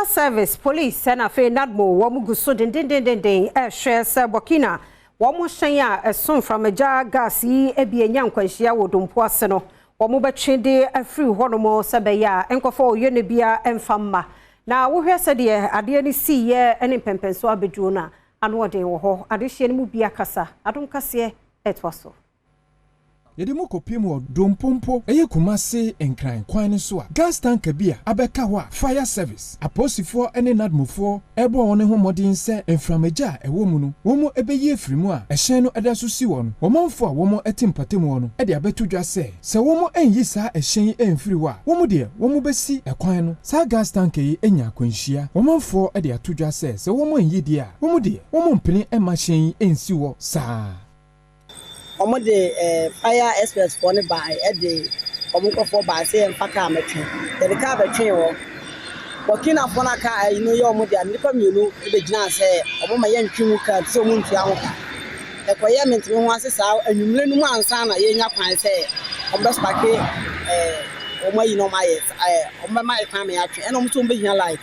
Fire Service, Police ɛna afei NADMO wɔn gu so dendendenden ɛrehwɛ sɛ Burkina wɔn hyɛn a ɛso mframagya gas yi bi anya nkwanhyia wɔ Dompo ase no, wɔn bɛtwe de afiri hɔnom sɛ bɛyɛ a nkɔfɔ oyɛ no bia mfa mma. Na wohwɛ sɛdeɛ adeɛ no siiɛ ne mpɛmpɛnso abɛduro no a, ano ɔden wɔ hɔ. Adehyeɛ no mu bi akasa. Adom Kaseɛ ɛtoa so. Yɛde mu kɔpiem wɔ Dompompo, ɛyɛ Kumase Nkran kwan no so a, gas tanker bi a abɛka hɔ a Fire Service, apolisifoɔ ne NADMOfoɔ ɛrebɔ wɔn ho mmɔden sɛ mframagya a ɛwɔ mu no wɔn bɛyi afiri mu a ɛhyɛn no ɛda so si hɔ no, wɔmanfoɔ a wɔn te mpɔtam hɔ no de abɛto dwa sɛ, sɛ wɔn nyi saa ɛhyɛn yi mfiri hɔ a, wɔn deɛ wɔn bɛsi ɛkwan no. Saa gas tanker yi anya akwanhyia. Wɔmanfoɔ de ato dwa sɛ, sɛ wɔn nyi deɛ a, wɔn deɛ wɔn mpene mma hyɛn yi nsi hɔ saa. Wɔn de fire experts foɔ no baa, ɛde wɔn nkurɔfoɔ baa sɛ yɛmfa kaa mɛtwe. Yɛde kaa bɛtwee hɔ. Burkinafoɔ no a kaa ayi no yɛ wɔn dea no, nnipa mmienu bɛgyinaa sɛ wɔn ma yɛntwe mu kaa nti sɛ wɔn ntua ho ka. Ɛkɔyɛɛ menteme ho ase saa anwummerɛ no mu ansa na yɛnya kwan sɛ wɔn bɛspark wɔn ayi na wɔn ayɛ wɔn bɛma kwan ma yɛatwe, ɛna wɔn nso wɔn bɛhia light.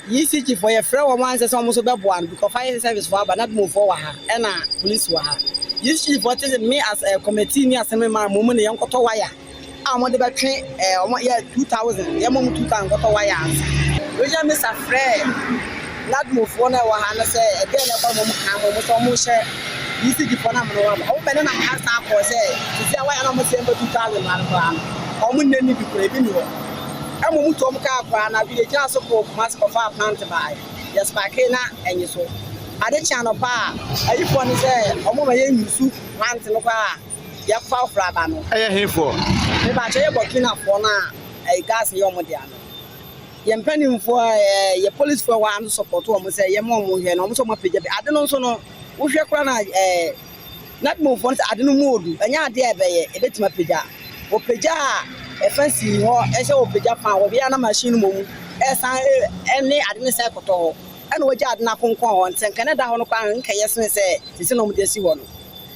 ECG foɔ, yɛfrɛ wɔn ansɛ sɛ wɔn nso bɛboa no because fire service foɔ aba, NADMO foɔ wɔ ha, ɛna police wɔ ha. ECG foɔ te sɛ me as a committee ni asɛm ma mo mu ne yɛnkɔtɔ wire a wɔde bɛtwe wɔn yɛ 2000, yɛma wɔn 2000 kɔtɔ wire ansa. Regional Minister frɛ NADMO foɔ no a ɛwɔ ha no sɛ ɛdeɛn na ɛkɔ ma wɔn kan wɔn sɛ wɔn hyɛ ECG foɔ no amena wɔn aba. Wɔn bɛne nam ha san kɔɔ sɛ sisi a wire na wɔn sɛ yɛmfa 2000 ma no koraa no, wɔn nne ni bi koraa, ebi ni hɔ. Ɛma wɔn tu wɔn kaa koraa na afei gyina so kɔɔ Kumasi kɔfaa plant baeɛ. Yɛspark na ɛnye so. Ade kye anɔpa a, ayifoɔ no sɛ wɔn ma yɛn use plant no koraa a, yɛfa foforɔ aba no. Ɛyɛ hefoɔ? Mebakyɛ, yɛ Burkinafoɔ no a ɛyɛ gas yɛ wɔn dea no. Yɛn mpanimfoɔ, yɛ policefoɔ wɔ ha nso support wɔn sɛ yɛma wɔn hwɛ na wɔn nso wɔn apagya bi. Ade no nso no, wohwɛ koraa na NADMOfoɔ no sɛ ade no mu odu, ɛnyɛ adeɛ a ɛbɛyɛ ɛbɛtumi apagya. Wɔpagya a, ɛfa si hɔ ɛsɛ wɔpagya fa wɔbea na machine no mu ɛsan ɛne ade no sɛ kɔtɔ hɔ, ɛna wɔgya ade no akonkɔn hɔ. Nti nka ne da hɔ no koraa nka yɛ sene sɛ sisi na wɔde asi hɔ no.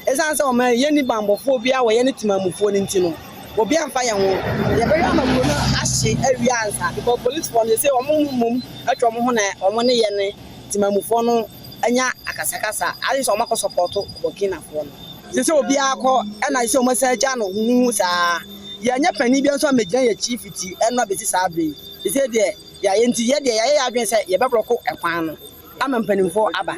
Ɛsiane sɛ wɔn yɛn ni bambɔfoɔ bi a wɔyɛ ne temamufoɔ no nti no, obi amfa yɛn ho. Yɛbɛhwɛ ama kuro no ahye awie ansa, because policefoɔ no sɛ wɔn mmom atwa wɔn ho na wɔn ne yɛn ne temamufoɔ no anya akasakasa ade sɛ wɔn akɔ support Burkinafoɔ no. Sɛ obiara kɔ, ɛna sɛ wɔn asan agya no huhuhu saa, yɛnyɛ panin bi nso amegyina yɛn akyi fiti ɛno abɛsi saa abere yi. Sɛ deɛ yɛayɛ nti, yɛ deɛ yɛayɛ yɛ adwene sɛ yɛbɛblock ɛkwan no ama mpanimfoɔ aba.